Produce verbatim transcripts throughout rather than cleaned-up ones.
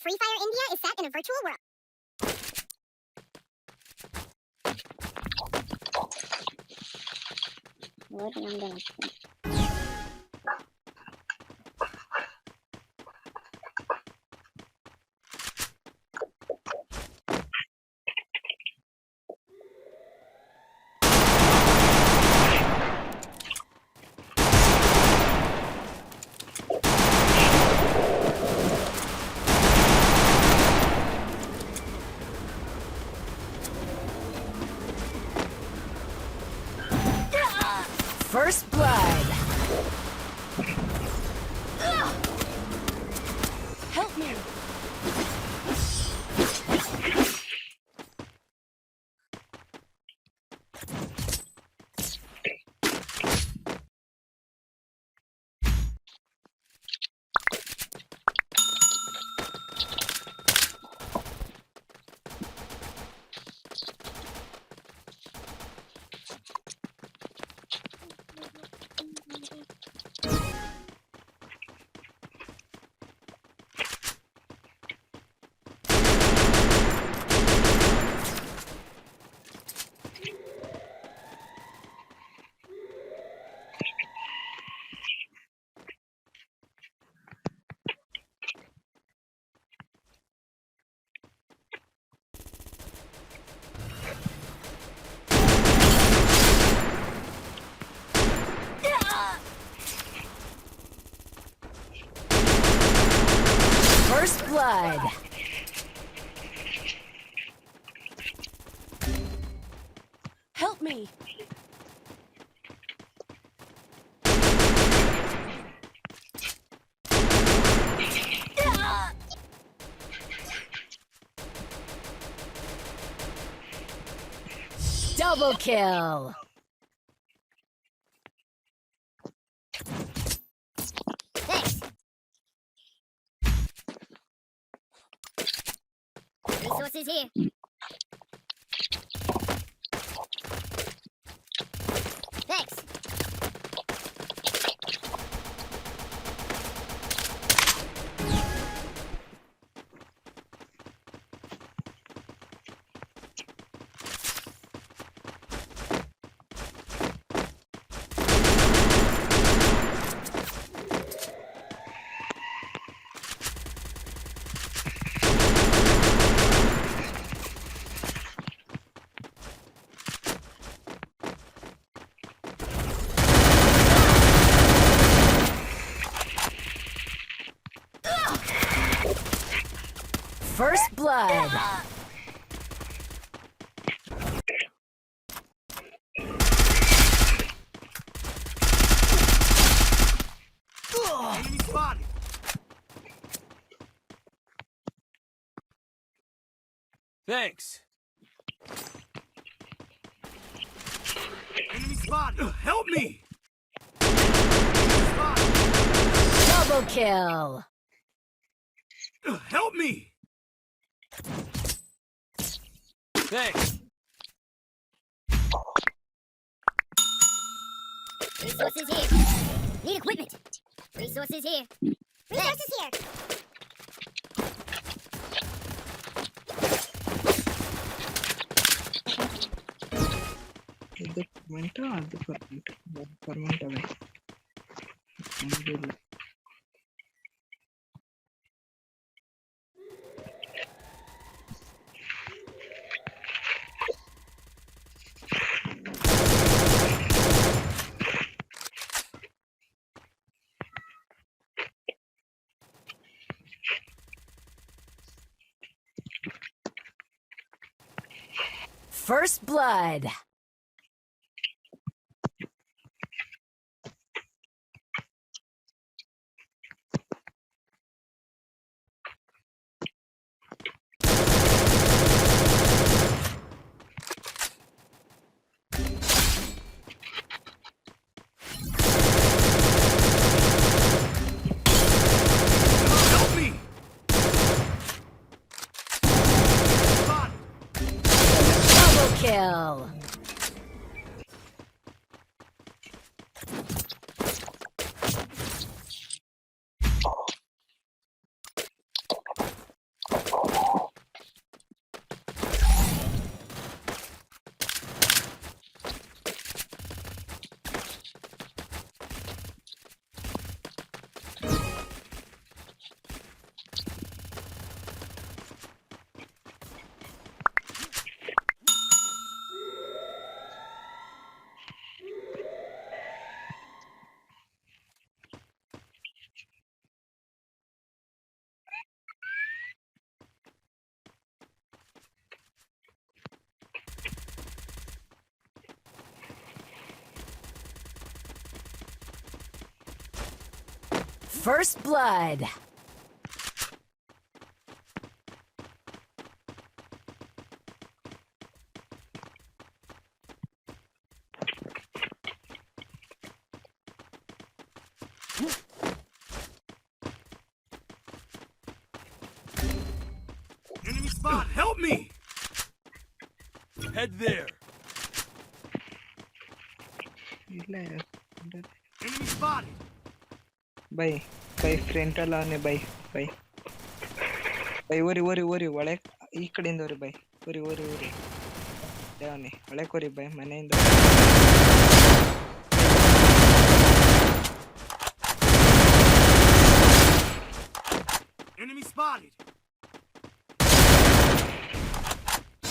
Free Fire India is set in a virtual world. What am I gonna First blood. Help me. First blood. Help me. Double kill. Thanks. Resources here. Thanks. First blood. Enemy spotted. Thanks. Enemy spotted. Help me! Double kill. Help me! Thanks. Resources here. Need equipment. Resources here. Resources here. ಇದು permanent, ಅದು permanent. Permanent ಅವೆ. First blood. Help me! Double kill. First blood. Enemy spot! Help me! Head there! ಇಲ್ಲ. Enemy spotted! By, by, front ಅಲ್ಲಿ ಅವನೇ by. By, by, ಓರಿ, ಓರಿ, ಓರಿ, ಒಳಗೆ ಈ ಕಡೆಯಿಂದ ಓರಿ ಬೈ. ಓರಿ, ಓರಿ, ಓರಿ. ಅವನೇ ಒಳಗೆ ಓರಿ ಬೈ, ಮನೆಯಿಂದ. Enemy spotted!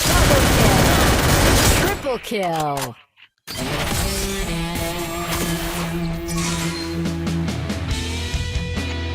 Double kill! Triple kill!